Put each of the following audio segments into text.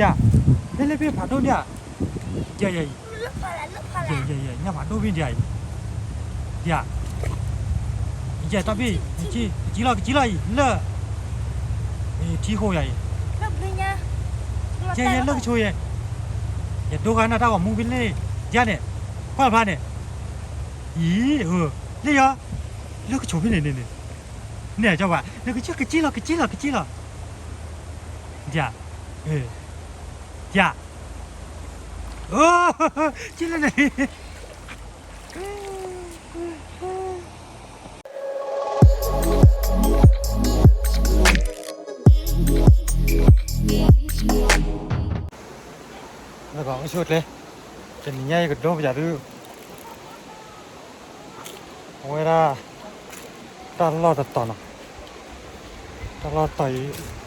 ယၤ, လဲၤလဲၤဖဲဖးဒိၣ်ဒၣ်, ယၤယၤအံၤ, ယၤယၤယၤ ညၣ်ဖးဒိၣ်ဖဲဒၣ်အံၤ, ယၤ, ယၤတၢ်ဖဲ, ကကံလီၤ ကကံလီၤအံၤ လၢ, ထံဃိယၤအံၤ, ယၤယၤလၢကဆိယဲ, ယဒိဂၤနၢ်တၢ်ဂီၤမူဖဲလဲၣ်, ယၤန့ၣ်, ကွၢ်ဖျါန့ၣ်, အံၤ, လၢယီၤ, လၢကဆိဖဲန့ၣ်န့ၣ်န့ၣ်, န့ၣ်ကၠီဘၣ် နကကံလီၤ ကကံလီၤ ကကံလီၤ, ယၤ, ယၤ, ကံလီၤန့ၣ် လၢကီးအိၣ်ဆူၣ်အိၣ်ချ့, တနံၤညါအံၤကဒိပယၤဒုး, အဝဲဒၣ်, တၢ်လီၢ်တတီၤနီၤ, တၢ်လီၢ်တတီၤ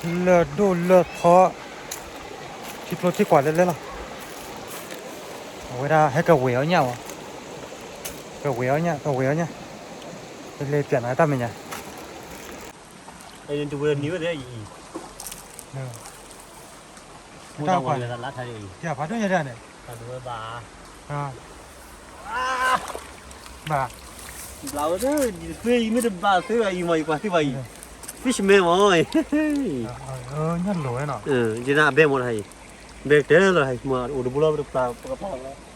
အံၤ, လၢၢ်ဒိၣ်လၢၢ်ထီ, ထံကျိထံကွာ်လဲၣ်လဲၣ်လီၤ, အဝဲဒၣ်ဟဲကဝဲၤအီၣ်ညၣ်ဝဲ, ကဝဲၤအီၣ်ညၣ် ကဝဲၤအီၣ်ညၣ်, တလဲၤပျးနၤတၢ်မဲာ်ညါ တဝဲနံၤဝဲဒၣ်အံၤ, တၢ်ကွၢ်န့ၣ်, ဖးဒိၣ်ညါဒၣ်န့ၣ်, ဘၣ်, ဘၣ်, ဘျးဝဲဒၣ်, ယမ့ၢ်တဘၣ်သ့ဘၣ်အံၤမ့ၢ်ယကွၢ်သ့ဘၣ်အံၤ, fisherman မ့ၢ်, ညၣ်လိၤဝဲနီၤ, ယနၢ်အဘဲမ့ၢ်တဟါအံၤ, ဘဲကတၢၢ်လီၤဟါအံၤ မ့ၢ်အိၣ်တဘိလီၤ ပတပျၢ်ပကပျၢ်လီၤ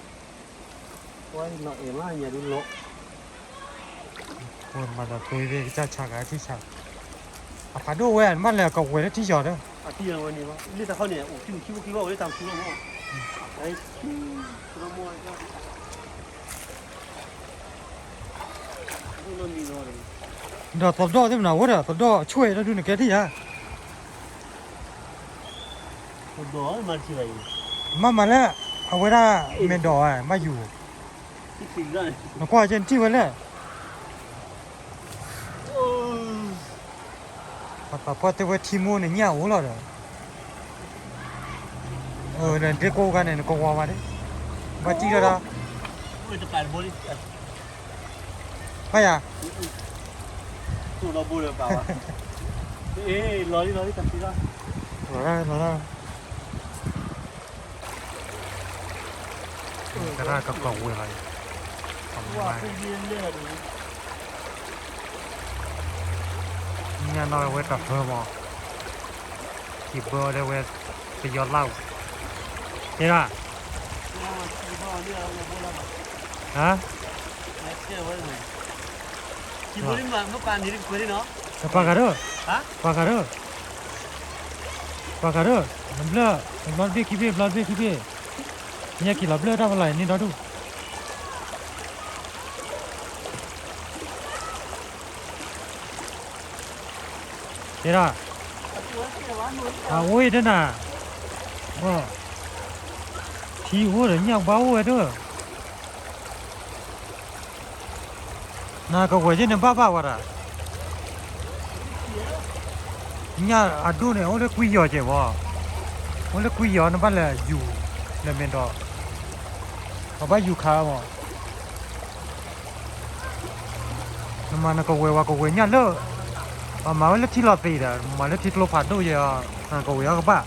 ဝဲနီၢ်အဲၣ်မးညါဒုးလီၤ, မၤသးပှ့ၤဖဲကစၢ်ဆါဂၤထံၣ်ဆါ, အဖးဒိၣ်ဝဲ နဘၣ်လဲၤကဝဲၤလၢထံယီၤဒီး, အထံယီၤဝဲန့ၣ်ဘၣ် လၢတၢ်ခီန့ၣ် အိၣ်ထံအိၣ်ခံအိၣ်ခံဘၣ် အိၣ်လၢတၢ်အိၣ်ခံဘၣ်မ့ၢ်, ဒီးသဒီၣ်သ့ၣ်မနုၤဝဲဒီး သဒီၣ်ဆွဲၣ်တၢ်ဒုးနကဲထံၣ်ယၤ မ့ၢ်မၤလၢ အဝဲဒၣ်မဲာ်ဒိးဝဲ ဘၣ်ယူၤ, နကွၢ်ကဲနထံၣ်ဝဲလဲၣ်, ပှၤသးပှၢ်တဲဝဲထံမိၢ်န့ၣ်ညၣ်အိၣ်လီၤဒီး, နဒ့ကိးဂၤန့ၣ် နကဝီၤမးဒၣ်, ဘၣ်စံၣ်လီၤဒီး ဘၣ်ယၤ, လီၤဒၣ်လီၤဒၣ်, ကရၢ်ကကီၢ်ဝဲလီၤ, ညၣ်နီၢ်ဝဲတဟၢမး, ကံၢ်ဘၢလၢဝဲ ပယီၤလၢ်, တဲဒၣ်, ဟါ, ပှၤဂၤဒၢ, ပှၤဂၤဒၢ, ပှၤဂၤဒၢ, နဘျၢ, နဘျီတဘ့ၣ်ခံဘ့ၣ် ဘျီတဘ့ၣ်ခံဘ့ၣ်, ညၣ်က့ၤလီၤဘျၢတၢ်ဖီလာ်န့ၣ်ဒီဒူၣ် တဲဒၣ်, အအိၣ်အံၤတနၤ, ထံအိၣ်ဒီးညၣ်ဘၣ်အိၣ်ဝဲဒၢ, နကဝဲၤက့ၤန့ၣ်ဘၣ်ဘၣ်ဝဲဒၣ်, ညၣ်အဒိၣ်န့ၣ် အိၣ်လၢကွံယီၤကဲးဝဲ, အိၣ်လၢကွံယီၤ နဘၣ်လဲၤယူၤ, လဲၤမဲာ်ဒီး, ပဘၣ်ယူၤခးမး နမၤနကဝဲၤဝဲကဝဲၤညၣ်လၢ, ပမၤဝဲလၢထံလီၤသ့းဒီး မၤလၢထံကျိဖးဒိၣ်ယဲ, နကဝဲၤအီၤကဘၣ်,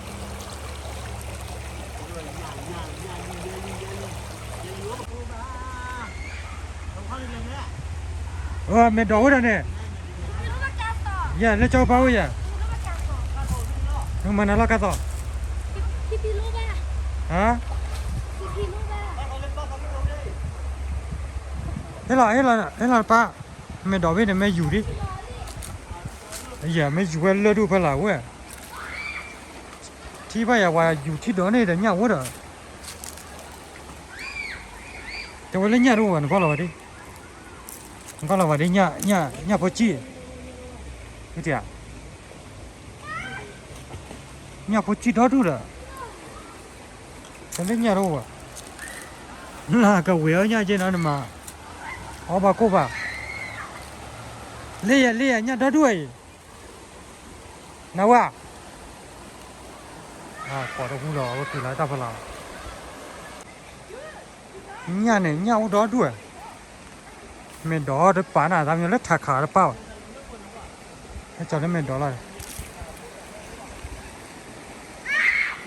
အမဲာ်ဒိးဝဲဒၣ်န့ၣ်, ယဲလၢကၠီပၤဝဲယဲ, နမၤနၤလီၤကါသီၣ်, ဟါ ဟ့ၣ်လီၤ ဟ့ၣ်လီၤ ဟ့ၣ်လီၤပၢ်, မဲာ်ဒိးဝဲန့ၣ် မ့ၢ်ယူၤဒ်, ယမ့ၢ်ယူၤဝဲလၢဒူၣ်ဖဲလၢ်ဝဲ, ထံဘၣ်ယၤဝဲယူၤထံဒိးန့ၣ်ဒီးညၣ်အိၣ်ဒီး, တဲဝဲလၢညၣ်တအိၣ်ဘၣ် နကွၢ်လီၤဝဲဒၣ်, နကွၢ်လီၤဝဲဒၣ်, ညၣ်ဖိစံၣ်, ဝဲတဧါ ညၣ်ဖိစံၣ်ဒီဒူၣ်ဒီး, တလၢညၣ်တအိၣ်ဘၣ်, နကဝဲၤအီၣ်ညၣ်က့နီၤ နမၤ, အီၣ်ဘၣ်ကိၢ်ဘၣ်, လ့ယဲ လ့ယဲ ညၣ်ဒီဒူၣ်အံၤ, နဝဲ, ကိးတဟူလီၤ အဝဲက့ၤလီၤတၢ်ဖီလာ်, ညၣ်န့ၣ် ညၣ်အိၣ်ဒီဒူၣ်, မဲာ်ဒိးတပာ်နၤ သးမညီလၢထးခးတပာ်ဘၣ်, ဟဲကၠီၤလၢမဲာ်ဒိးလီၤ,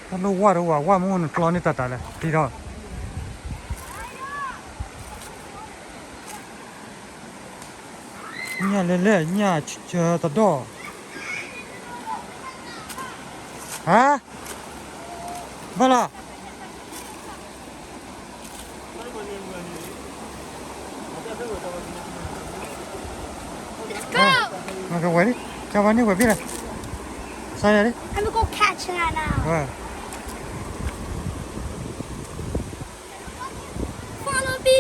တၢ်လၢဝါတဝၤ ဝါမ့ၢ်အိၣ်နကျီန့ၢ်တၢ်တၢ်လဲၣ် တံထီၣ် ညၣ်လဲၣ်လဲၣ် ညၣ်တဒီၣ် ဟါ ဘၣ်လီၤ Let's go. ကဝဲၤလံ ကဝဲၤန့ၣ်ဝဲၤဘ့ၣ်လီၤ စါယၤလံ I'm gonna go catch her now. Follow me.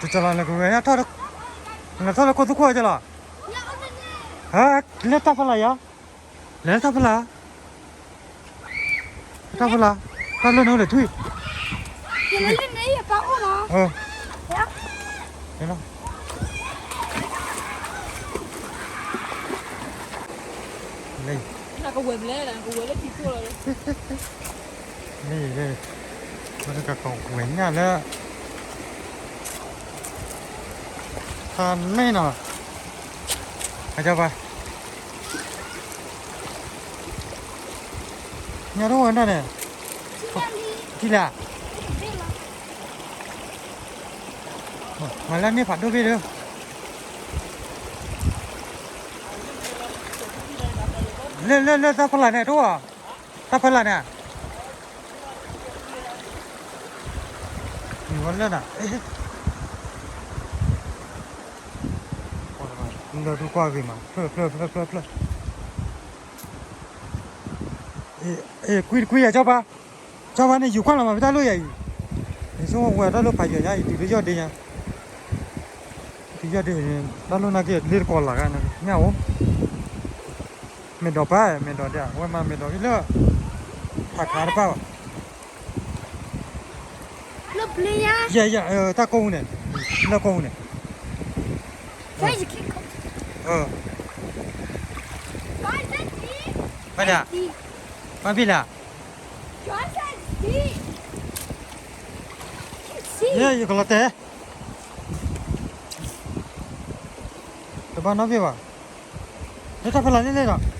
တကလီၤ နကဝဲၤထီၣ် နထီၣ်လၢခိၣ်သခိၣ်ကလီၤ ဟါ လၢတၢ်ဖီလာ်ယါ လဲၤတၢ်ဖီလာ် တၢ်ဖီလာ် တၢ်လၢနအိၣ်လဲၤထွံၣ် လၢနအိၣ်လီၤ လၢ နကဝဲၤဘျဲၣ် နကဝဲၤလၢထံခိၣ်လီၤ လၢ ပကကဝဲၤညၣ်လၢ ဖးန့ၢ်နီၤ အကပၤ ညၣ်တအိၣ်ဝဲဒၣ်န့ၣ် ထံၣ်လၢ မၤလၢန့ၢ်ဖးဒိၣ်ဘ့ၣ်ဒီး လၢ လၢ လၢတၢ်ဖီလာ်န့ၣ် တအိၣ်ဧါ တၢ်ဖီလာ်န့ၣ် မ့ၢ်ဝဲလၢနၤ လၢဒူကွၢ်ဂ့ၤမး ဖျၢၣ် ဖျၢၣ် ဖျၢၣ် ဖျၢၣ် ဖျၢၣ် ကွံတကွံယၤ ကၠီပၤ ကၠီပၤန့ၣ် ယူၤကွၢ်လီၤမး ဖဲတၢ်လိၣ်ယၤအံၤ ယဆိကမိၣ်ဝဲတၢ်လိၣ်ဖးယံၤညါအံၤ တုၤလၢယီၢ်ဒ့ညါ တုၤယီၢ်ဒ့န့ၣ် တၢ်လိၣ်နာ်က့ လ့တကိးလၢ်ဂၤ ညၣ်အိၣ် မဲာ်ဒိးပၢ် မဲာ်ဒိးဒၣ် အဝဲမၤမဲာ်ဒိးဖဲလၢ ဖးခါတပၢ်ဘၣ် လၢပျ့ညါ ယဲ ယဲ တၢ်ကိးဟူးန့ၣ် လၢကိးဟူးန့ၣ် Guys, you can't go. ဘၣ်ဒၣ် Deep. ဘၣ်ဘ့ၣ်လၢ Guys, that's deep. I can't see. ယဲ ယကလီၤတဲာ် တဘၣ်နီတဘ့ၣ်ဘၣ် လၢတၢ်ဖီလာ်လၢလဲၣ်ဒီး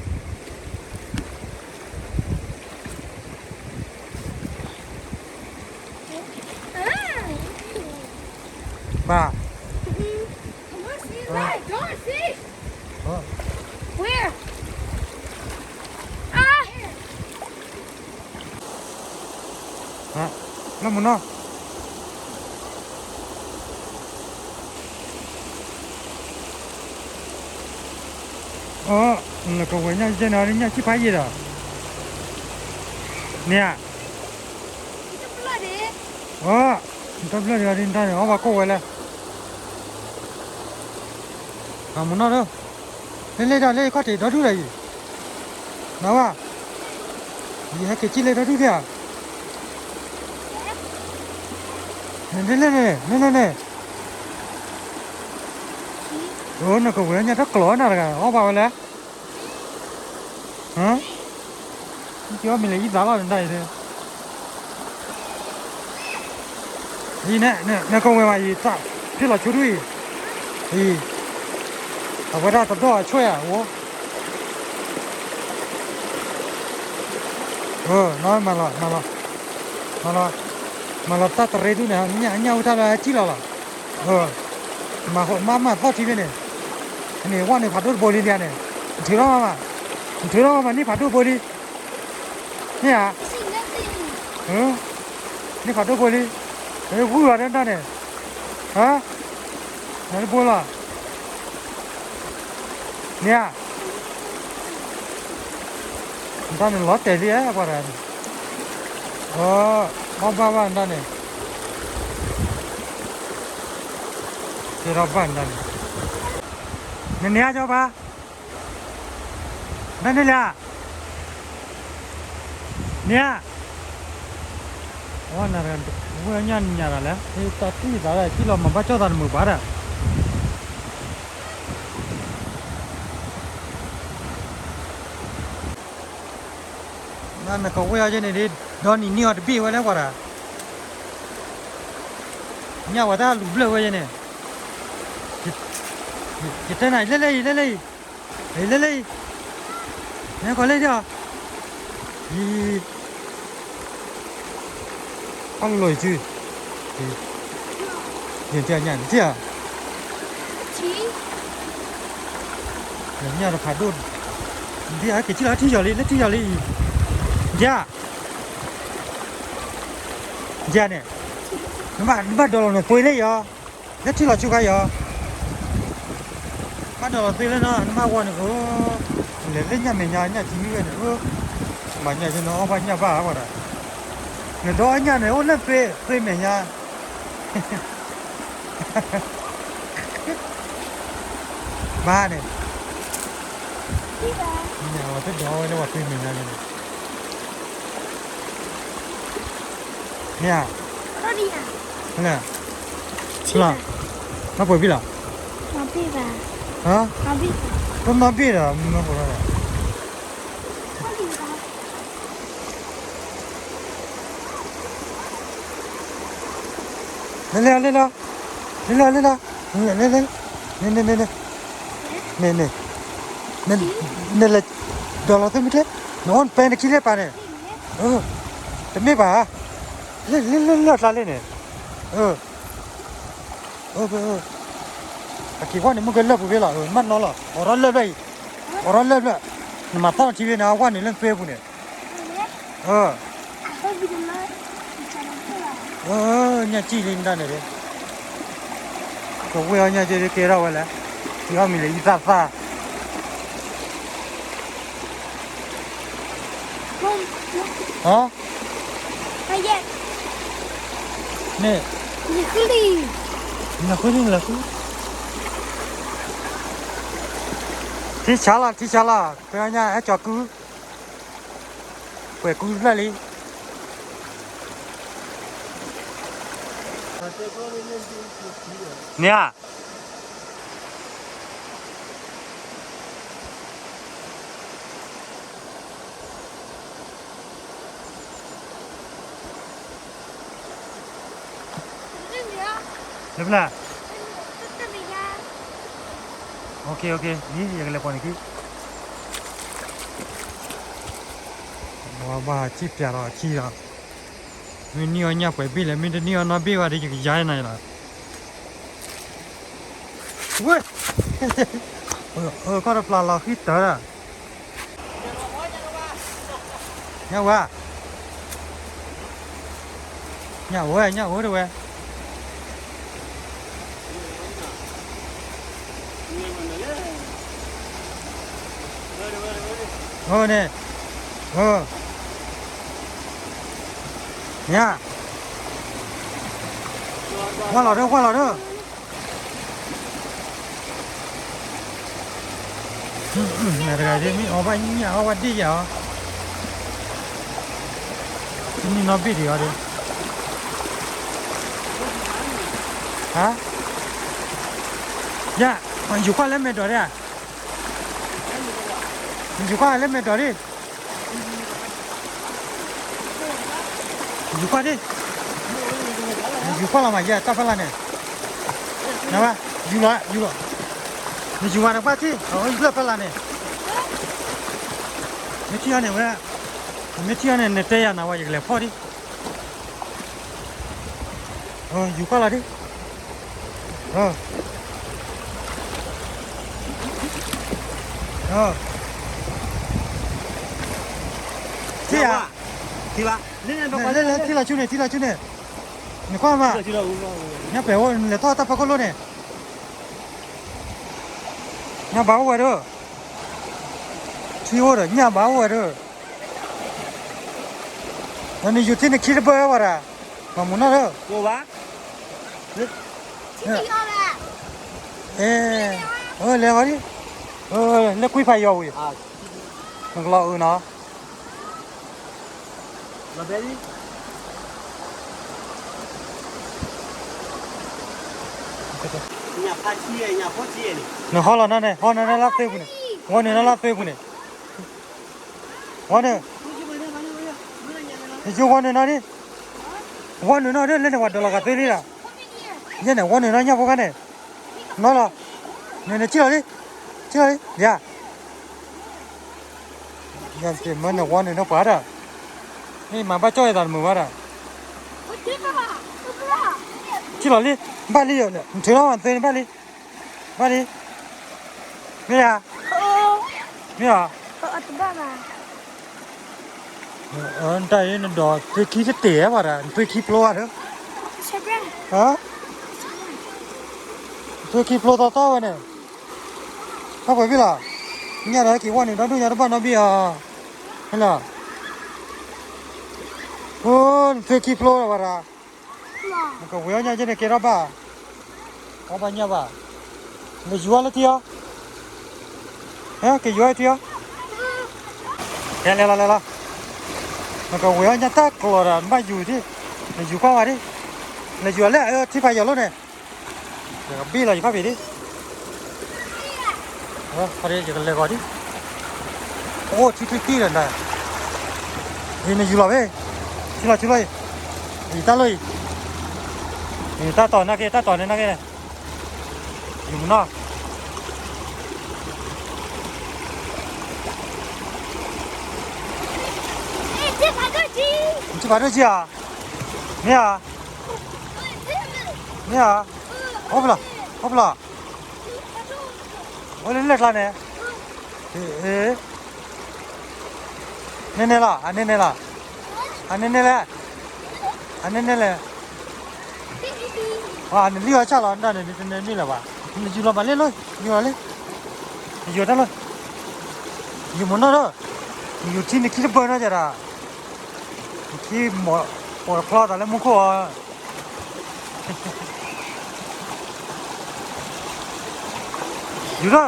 Ah. ဘၣ် Mm-hmm. Come on, see, look, go and see. Oh. Where? Ah. လၢမုၢ်နီၤ အိ နကဝဲၤညၣ်ကဲနၤ ညၣ်ဆံၣ်ဖးယံာ်ဒီး န့ၣ်ဧါ အိ နတဘျၢၣ်ဒံးဒံးတၢ်န့ၣ် အီၣ်ဘၣ်ကိၢ်ဝဲလဲၣ် အမုၢ်နီၤဒီး လၢလၢတၢ်လၢယခီၣ်ထံးဒီဒူၣ်ဒီးအံၤ နဝဲ ယဟဲက့ၤကံၣ်လၢဒီဒူၣ်ဒံးဧါ နလၢန့ၣ် နလၢန့ၣ် အိ နကဝဲၤညၣ်တကျိၤနၤတဂၤ အီၣ်ဘၣ်ဝဲလဲၣ် ဟါ ကီမ့ၢ်လဲၤယံသးလီၤနတၢ်အံၤ အံၤန့ၣ် နကဝဲၤဘၣ်အံၤ တၢ်ဖံးလီၤဆိဒူၣ်အံၤ အံၤ အဝဲဒၣ်တဒီၣ်အဆွဲၣ်ဧါ အိ မၤလီၤ မၤလီၤ မၤလီၤ မၤလီၤတၢ်တရ့ဒူၣ်န့ၣ် ညၣ်ဝဲတၢ်လၢဟဲကံၣ်လီၤလီၤ မၤမၤသီၣ်ထံဖဲန့ၣ် န့ၣ် ဝဲန့ၣ်ဖးဒိၣ်တဘိလံလံန့ၣ် နထုးထီၣ်မးမး နထုးထီၣ်မးမး န့ၢ်ဖးဒိၣ်ဘိလံ န့ၣ်ဧါ န့ၢ်ဖးဒိၣ်ဘိလံ ဂုၢ်လီၤဒၣ်န့ၣ် ဟါ နတဘိလီၤ န့ၣ်ဧါ နတၢ်န့ၣ်လီၤတဲာ်လံဧါ ပှၤတဂၤန့ၣ် အီၣ်ဘၣ်ဘၣ်နတၢ်န့ၣ် ကဲထီၣ်ဘၣ်နတၢ်န့ၣ် နန့ၣ်ဧါ ကၠီပၤ နန့ၣ်လံဧါ န့ၣ်ဧါ အဝဲနၤတဂၤ ဝဲညၣ်နညၣ်တၢ်လဲၣ် တၢ်တံၢ်သးဒၣ် ကံၣ်လီၤမၤဘၣ်ကၠီၣ်သးတမုာ်ဘၣ်ဒၣ် နကဝဲၢ်အီၤယဲန့ၣ်ဒ်, ဒီးနံၤနံၤအီၤတဘ့ၣ်ဝဲလၢပှၤတၢ်, ညၣ်ဝဲတၢ်လူၤဘျၢၣ်ဝဲယဲန့ၣ်, ယတဲနၤ လဲၤလဲၤအံၤ လဲၤလဲၤအံၤ, လဲၤလဲၤအံၤ, နဲကီးလဲၤဒ်အီၤ, အံၤ ဖီလိာ်အံၤစု, ယညၣ်န့ၣ်ထံၣ်ဧါ, ညၣ်တဖးဒိၣ်, ဒ်အက့ၤထံၣ်လီၤထံၣ်ယီၤလံ လၢထံၣ်ယီၤလံအံၤ, ယၤ, ယၤန့ၣ်, နဘၣ်ဒိးလီၤနပှ့ၤလၢယီၤ, လၢထံၣ်လီၤဆူခါယီၤ ဘၣ်ဒိးလီၤသ့လၢနီၤ နဘၣ်ဝီန့ၣ်ဧၢ, လဲၤလၢညၣ်မဲာ်ညါ ညၣ်ထံမံဝဲန့ၣ်ဧၢ, မၤညၣ်ယနီၤ အီၣ်ဘၣ်ညၣ်ဘၣ်ဝဲဒၣ်, နဒီးအညၣ်န့ၣ် အိၣ်လၢသွ့မဲာ်ညါ, ဘၣ်န့ၣ်, မ့ၢ်ဝဲတဒီးဝဲလၢပှၤသွ့မဲာ်ညါန့ၣ်, မ့ၢ်ဧါ, လၢ, လီၤ, ဘၣ်ပှဲၤဘံၣ်လီၤ, တနီၣ်ဘ့ၣ်ဒီး မ့ၢ်ပှဲၤလီၤဒီး လဲၤလဲၤလီၤ, လဲၤလီၤလီၤ, လဲၤလဲၤ, န့ၣ်န့ၣ်န့ၣ်, န့ၣ်န့ၣ်, နလဲၤ, ဒီးလီၤသ့မ့ၢ်ကျဲ, နအိၣ်နပဲနခံလၢပာ်န့ၣ်, တမ့ၢ်ဘၣ်, လၢလၢလၢလၢကျါလၢန့ၣ်, အက့ၤဝဲန့ၣ် မုၢ်ကလၢာ်ပူၤဖဲလီၤ, မ့ၢ်နီၤလီၤ အိးထီၣ်လၢာ်ဖျၢၣ်အံၤ, အိးထီၣ်လၢာ်ဖျၢၣ်, နမၤသီၣ်ထံဖဲန့ၣ် အဝဲန့ၣ်လၢသွ့ပူၤန့ၣ် ညၣ်ကံၣ်လံနတၢ်န့ၣ်, ကဝဲၢ်အီၣ်ညၣ်က့ၤကဲထီၣ်ဝဲလဲၣ်, ယအီၣ်မ့ၤလၢယသၣ်သၣ်, န့ၣ်, နဃုလံ, ထံဆါလီၤ ထံဆါလီၤ ခွဲးအီၣ်ညၣ်ဟဲကၠီၤကု ပှဲၤကူဖျၢၣ်လံ, မ့ၢ်ဧါ, လၢဖျၢၣ်, ယကလဲၤပိာ်န့ၣ်ခံ, ဘၣ်ထံၣ်ပျးလီၤထံလီၤ, မ့ၢ်နံၣ်အီၣ်ညၣ်ပှဲၤဘ့ၣ်လဲၣ် မ့ၢ်တနံၣ်အီၣ်နီတဘ့ၣ်ဘၣ်ဒီး ယကယါနၤလီၤ, ဝဲ, ခီၣ်တပျၢ်လီၤဃံတၢ်လီၤ, ညၣ်ဝဲ, ညၣ်ဝဲ ညၣ်ဝဲတဝဲ, အန့ၣ်, ညၣ်, ကွၢ်လီၤဒီး ကွၢ်လီၤဒီး နတဂၤဒ်မ့ၢ်အီၣ်ဘၣ်ညၣ်အီၣ်ဘၣ်ဒ့ၣ်ယၤအီၤ, တနံၣ်နီတဘ့ၣ်ဒံးအီၤဒ်, ဟါ, ယၤ, ယူၤကွၢ်လၢမဲာ်ဒိးဒ်ဧါ, ယူၤကွၢ်လၢမဲာ်ဒိးဒ်, ယူၤကွၢ်ဒ်, ယူၤကွၢ်လီၤမး ယဲတၢ်ဖဲလၢ်န့ၣ်, နဝဲ, ယူၤလီၤ ယူၤလီၤ, နယူၤဝဲနကွၢ်ထံၣ် အဝဲယူၤလၢဖဲလၢ်န့ၣ်, မ့ၢ်ထံၣ်အီၤန့ၣ်ဝဲ, မ့ၢ်ထံၣ်အီၤန့ၣ် နတဲယၤနဝဲ ယကလဲၤဖီၣ်ဒ် ယူၤကွၢ်လီၤဒ်, ထံၣ်ဧါ, ထံၣ်လီၤဆူန့ၣ် ထံၣ်လီၤဆူန့ၣ်, နကွၢ်မး, ညၣ်ပဲာ်အိၣ် နလဲၤထီၣ်တၢ်ဖီခိၣ်လိၣ်န့ၣ်, ညၣ်ဘၣ်အိၣ်ဝဲဒၣ်, ထံအိၣ်ဒီး ညၣ်ဘၣ်အိၣ်ဝဲဒၣ်, ဒီးနယူၤထံၣ်နခံတဘၢဝဲဒၣ်, မၤမူနီၢ်ဒီး, အဲ, လဲၤဟီဒ်, လၢကွံဖးယီၤဝံၤ, နကလီၤအုးနီၤ နဟီလီၤနီၢ်န့ၣ် ဟီန့ၣ်လၢသွ့ပူၤန့ၣ်, ဝီန့ၣ်လၢသွ့ပူၤန့ၣ်, ဝီန့ၣ်, ယိဝီနုာ်နီၢ်ဒံး, ဝီနုာ်နီၢ်ဒံး လၢန့ၣ်ပှၤဒိးလီၤဂာ်သ့လံဒီး, ယဲန့ၣ် ဝီနုာ်နီၢ်ညၣ်ဖိခါန့ၣ်, နီၢ်လီၤ, နနကံၣ်လီၤလံ, ကံၣ်လီၤလံ, ယၤ, ယၤတမၢနဝီနုာ်နီၢ်ပှၤဒီး, မ့ၢ်မၤဘၣ်ကၠီၣ်အသးတမုာ်ဘၣ်ဒီး, ကံၣ်လီၤလံ, ဘၣ်လံ, နထုးလီၤမၤသ့န့ၣ်ဘၣ်လံ, ဘၣ်လံ, မ့ၢ်ဧါ, မ့ၢ်ဧါ, တၢ်အံၤနဒိးသွ့ခံကတ့ၢ်ဝဲဒၣ် နသွ့ခံဖျိဘၣ်ဒီး, သွ့ခံဖျိသီသီဝဲန့ၣ်, ဟဲပှဲၤဘံၣ်လီၤ, ညၣ်ဒီးဟဲက့ၤဝီနုာ်ဒီဒူၣ်ညါတဘၣ်နီတဘ့ၣ်အီၤ, ဟဲလီၤ, အိ နသွ့ခံဖျိဝဲဒၣ် နကဝဲၤအီၣ်ညၣ်က့န့ၣ်ကဲထီၣ်ဘၣ်, အီၣ်ဘၣ်ညၣ်ဘၣ်, နယူၤအီၣ်လၢထံအီၤ, ဟဲက့ၤယူၤအီၣ်ထံအီၤ, ကဲလဲၤလီၤလဲၤလီၤ, နကဝဲၤအီၣ်ညၣ်တၢ်ကျိၤဒီး နဘၣ်ယူၤဒံး, နယူၤကွၢ်ဝဲဒံး, နယူၤအီၤလၢအအၢထံဖးယီၤလိၤန့ၣ်, ယကဘံၣ်လီၤယခီၣ်ဖံးဒံး, ယကလဲၤဂီၤဒံး, အိၣ်ထံထံထံဒီး, နယူၤလီၤဖဲ, ထံလီၤထံလီၤအံၤ, ယတၢ်လီၢ်အံၤ, တၢ်တီၤနာ်က့ တၢ်တီၤန့ၣ်နာ်က့, ယူၤမနီၤ, နထံဖးဒိၣ်ကံဧါ, မ့ၢ်ဧါ, မ့ၢ်ဧါ, အိၣ်ဖျီ, အိၣ်ဖျီ, အိၣ်လၢလဲၣ်ကျါန့ၣ်, န့ၣ်န့ၣ်လီၤ အန့ၣ်န့ၣ်လီၤ, အန့ၣ်န့ၣ်လဲၣ်, အန့ၣ်န့ၣ်လဲၣ်, နလံၣ်အီၤဆၣ်လီၤ နတၢ်န့ၣ် တန့ၢ်မ့ၢ်လၢၤဘၣ်, နယူၤလီၤမးလ့ၣ်လိၤ, ယူၤလီၤလံ, ယူၤတၢ်လီၤ, ယူၤမနီၤဒီး, ယူၤထံနခံတဘၢနီၤယၤဒီး, နခံမိၢ်ပိာ်တဖျီသးလၢမူခိၣ်အီၤ ယူၤလီၤ,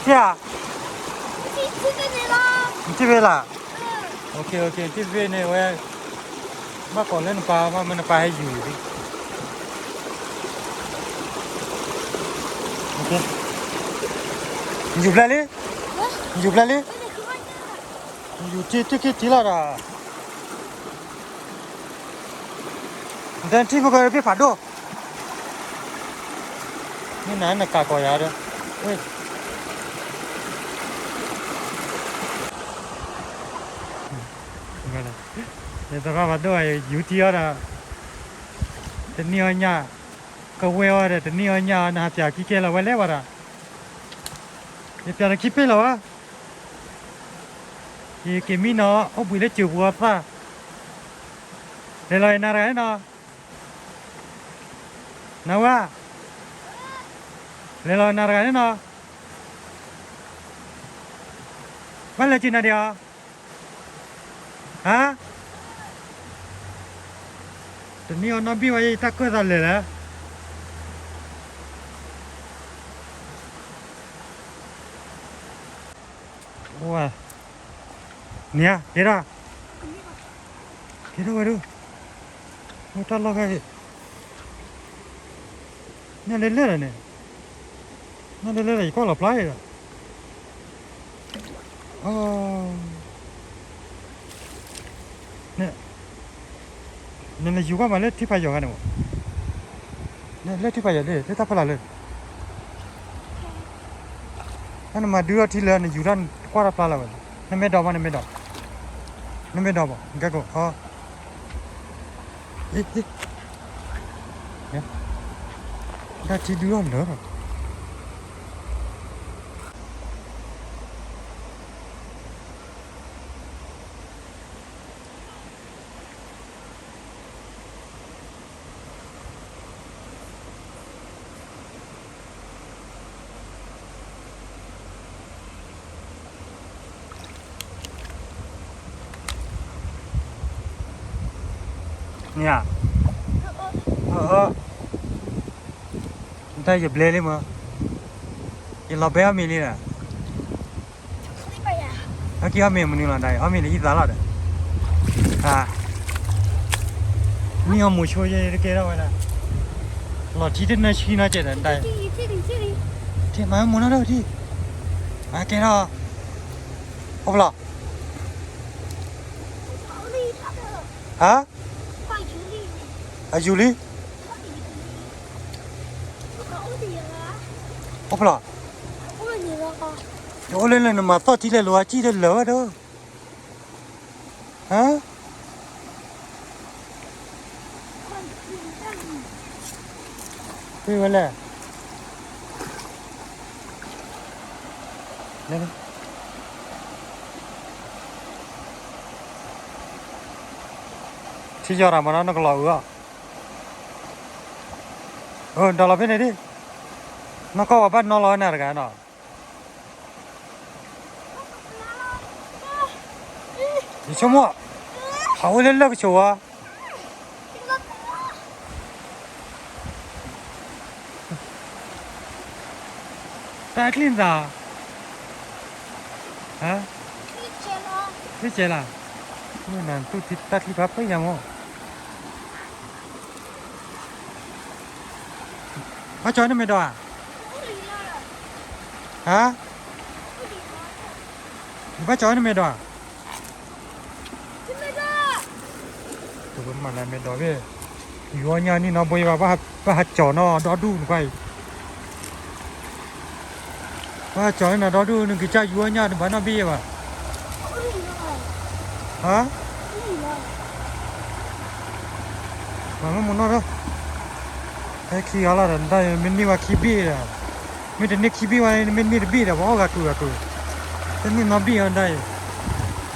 ထံၣ်ဧါ, နထံၣ်ဖဲလၢ်, နထံၣ်ဖဲန့ၣ်ဝဲ, ဘၣ်ကိးလၢနပၢ် ဘၣ်မနုၤနပၢ်ဟဲယူၤလံ, ယူၤဖျဲၣ်လံ, ယူၤဖျဲၣ်လံ, ယူၤထံထံၣ်ခံထံၣ်လီၤဒီး, နထံၣ်ဖိကဘ့ၣ်ဖးဒိၣ်, မ့ၢ်နၤနကးကိးယၤဒီး, ယသရၣ်ဖးဒိၣ်အံၤယူၤထံအီၤဒီး, တနံၣ်အီၣ်ညၣ်, ကဝဲၢ်အီၤဒီးတနံၣ်အီၣ်ညၣ်အီၤ နဟးပၠးခံကဲလီၤဝဲလဲၣ်ဝဲဒီး, ယပၠးနခံပ့ၢ်လီၤဝဲ ယက့ၤမံနီၤ အိၣ်ဘှံးလၢစၢၤပူၤအီၤသၣ်, လဲၤလီၤအံၤနၤတဂၤန့ၣ်နီၤ, နဝဲ, လဲၤလီၤနၤတဂၤန့ၣ်နီၤ, ဘၣ်လဲၤစၢၤနၤဒံးဧါ, ဟါ, တနံၣ်အီၤနီၣ်ဘံၣ်ဝဲ ယတၢ်ကၢၣ်သးလဲၤလဲၣ် နံၤဧါ ကဲထီၣ်, ကဲထီၣ်ဝဲဒၣ်, တၢ်လီၢ်ခဲအံၤ, ညၣ်လဲၤလဲၤလီၤန့ၣ်, ညၣ်လဲၤလဲၤလီၤ ယကွၢ်လီၤဖျါအံၤဒီး, နလဲၤယူၤကွၢ်မးလၢထံဖးယီၤခါန့ၣ်မး, လၢထံဖးယီၤလၢ လၢတၢ်ဖီလာ်လၢ တၢ်နမၤဒုးထီၣ်ထံလၢ နယူၤထီၣ်ကွၢ်တၢ်ဖျါလီၤဝဲ, နမ့ၢ်ဒိးဘၣ် နမ့ၢ်ဒိး, နမ့ၢ်ဒိးဘၣ် ကဲကိး, တၢ်ထံဒုးထီၣ်လၢာ် မ့ၢ်ဧါ, တၢ်ယဘျဲလံမး, ယလီၤဘဲအီၣ်မ့ၤလံဒီး, ဟဲက့ၤအီၣ်မ့ၤမနုၤလီၤ ဒ်အီၣ်မ့ၤန့ၣ် ယသးလီၤဒီး, မ့ၢ်အီၣ်မိၤဆိယဲတကဲထီၣ်ဝဲဒၣ်, လီၤထံတနၢဆံနီၤကဲဒီး, ထံမၤမိၤနီၣ်ဒီးထံ, အကဲထီၣ် အိၣ်ဖျီၣ်, ဟါ, အယူၤလံ, အိၣ်ဖျီၣ်, တအိၣ်လၢလၢနမၤသီၣ်ထံလဲၤလိၤအစံၣ်တလၢာ်ဝဲဒၣ်, ဟါ ဖဲဝဲလဲၣ်, ထံယီၤတၢ်မနီၤ နကလီၤအုးအီၤ, ဒီးလီၤဖဲန့ၣ်ဒ်, နီၢ်ကီၢ်ပှၤဘၣ်နီၤလီၤနၤတဂၤနီၤ. ယဆိကမိၣ်, ဟးအိၣ်လၢလၢၢ်ကဆိးဝဲ, တၢ်ချံၣ်နသး, ချံၣ်ကဲလၢ်, နတူၢ်တၢ်ချံၣ်ဖးပ့ၢ်ညါမး. ဘၣ်ကၠီနမဲာ်ဒိးဧါ, ဟါ, နဘၣ်ကၠီနမဲာ်ဒိးဧါ, တဝဲမၤလၢမဲာ်ဒိးဘ့ၣ်, ယူၤအီၣ်ညၣ်နံၣ်နီတဘိယဘၣ်, ဘၣ်ဟးကၠီနီၢ်ဒီဒူၣ်နခွါအံၤ, ဘၣ်ဟးကၠီနီၢ်ဒီဒူၣ် နကစၢ်ယူၤအီၣ်ညၣ်နဘၣ်နီၢ်ဘ့ၣ်ယဲဘၣ်, ဟါ, မၤမ့ၢ်မနီၢ်ဒီး, ဟဲခံဂၤလီၤဒီး မ့ၢ်န့ၢ်ဝဲခံဘ့ၣ်ဒီး, မ့ၢ်တန့ၢ်ခံဘ့ၣ်ဝဲ မ့ၢ်န့ၢ်တဘ့ၣ်ဒီး ပှၤအီၣ်ဂၤကျိၤဂၤကျိၤ, တန့ၢ်နီတဘ့ၣ်အီၤဒၣ်အံၤ,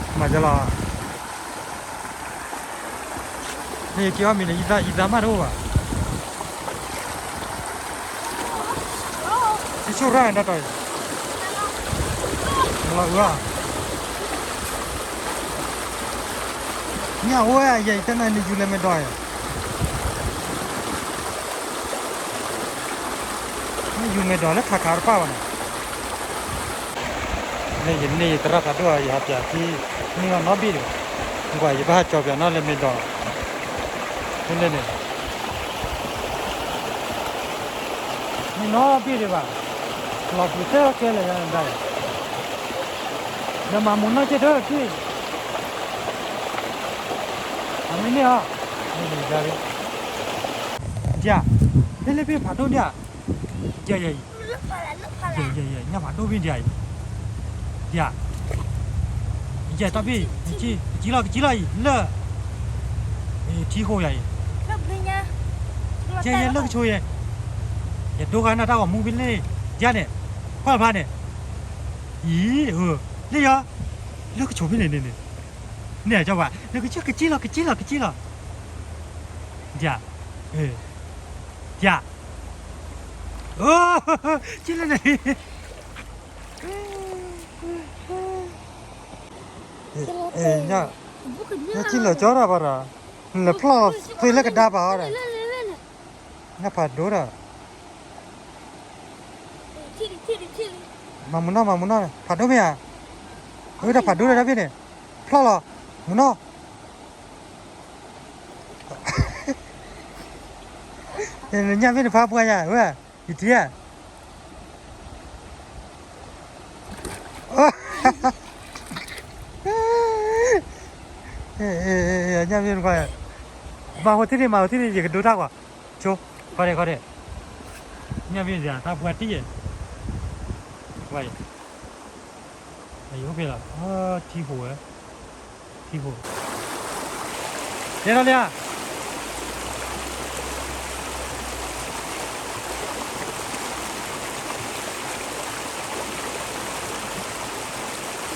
မၤကလီၤ, မ့ၢ်ယက့ၤအီၣ်မ့ၤန့ၣ် ယသးမးတအိၣ်ဘၣ်, ယဆိၣ်ရၣ်တၢ်တီၤအံၤ, လီၤအုးဧါ, ညၣ်အိၣ်ဝဲယဲအံၤ တၢ်နၤနယူၤလၢမဲာ်ဒိးအံၤ မ့ၢ်ယူၤမဲာ်ဒိးလၢခးခးတပၣ်ဘၣ်နီၤ, မ့ၢ်ယန့ၢ်ယသရၣ်ဖးဒိၣ်ဧါ ယဟးပၠးခံ, န့ၢ်အီၤနီတဘ့ၣ်ဒီး, ကွၢ်ယဘၣ်ဟးကၠီပၠးနီၣ်လၢမဲာ်ဒိး, ဖဲလဲၣ်န့ၣ်, န့ၢ်နီတဘ့ၣ်ဒံးဘၣ်, လီၤပူၤတဲကဲလၢာ်ယၤဒၣ်အံၤ, ဒီးမၤမူနီၢ်က့ၢ်ဒၢခံ အမ့ၢ်န့ၢ်အီၤ, ဒ်, ဖဲလၢဖဲဖးဒိၣ်ဒ်ဧါ, ဒ်အံၤ, ညၣ်ဖးဒိၣ်ဖဲဒ်အံၤ, ဒ်, ယဲၢ်တဘ့ၣ်, ကကံလီၤ ကကံလီၤအံၤ လၢ, ထံဃိယၤအံၤ, ယဲၢ်ယဲၢ်လၢကဆိယဲၢ်, ယဒိဂၤနၢ်တၢ်ဂီၤမူဖဲလဲၣ်, ယၤန့ၣ်, ကွၢ်ဖျါန့ၣ်, အံၤ, လၢယၤ, လၢကဆိဖဲန့ၣ်န့ၣ်န့ၣ်, န့ၣ်ကၠီဘၣ်, ကကံလီၤ ကကံလီၤ ကကံလီၤ, ဒ်, ဒ်, ကလၢန့ၣ် ညၣ်, ညၣ်ကံလီၤကၠီတၢ်ဘၣ်ဒီး, နလဲၤဖျီၣ်လီၤသွ့လၢကဒါဘၣ်အီၤဒီး, ညၣ်ဖးဒိၣ်ဒီး, မၤမူနီၢ် မၤမူနီၢ် ဖးဒိၣ်မ့ၢ်ဧါ, အဝဲဒၣ်ဖးဒိၣ်ဒီးတၢ်ဖဲန့ၣ်, ဖျီၣ်လီၤ, မူနီၢ် ညၣ်မ့ၢ်တဖးပှၢ်ယၤဝဲ, ယထံဧါ, ညၣ်မ့ၢ်တဖး, မၤဟိထံန့ၣ် မၤဟိထံန့ၣ် ယကဒိတၢ်ကွၢ်, ဆိ, ခီဒဲး ခီဒဲး, ညၣ်မ့ၢ်တဖး တၢ်ပှၢ်တံၢ်ယဲ, ဝါယဲ, အယိဖဲလီၤ, ထံဟိဝဲ, ထံဟိ, တဲထီၣ်လံဧါ.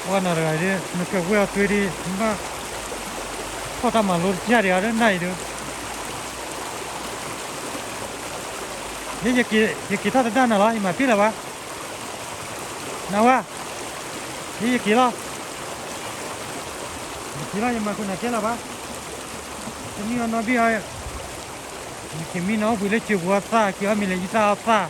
ပှၤနၤတဂၤဒ် နကဝဲၢ်အီၤသွ့ဒ် နဘၣ် ထီၣ်တၢ်မၤလိတကၢ်ဒံးဧါ နၢ်အံၤဒုး, ယက့ၤထီၣ်သဒၣ်နၤလီၤ ယမၤပ့ၢ်လၢၤဘၣ်, နဝဲ, ယက့ၤလီၤ, ယက့ၤလီၤ ယမၤခိၣ်နၤကဲလၢၤဘၣ်, တမံၤအီၤနီတဘ့ၣ်အီၤ, ယက့ၤမံနီၤအိၣ်ဘှံးလၢစၢၤပူၤအီၤသၣ် က့ၤအီၣ်မ့ၤလၢယသၣ်အီၤသၣ်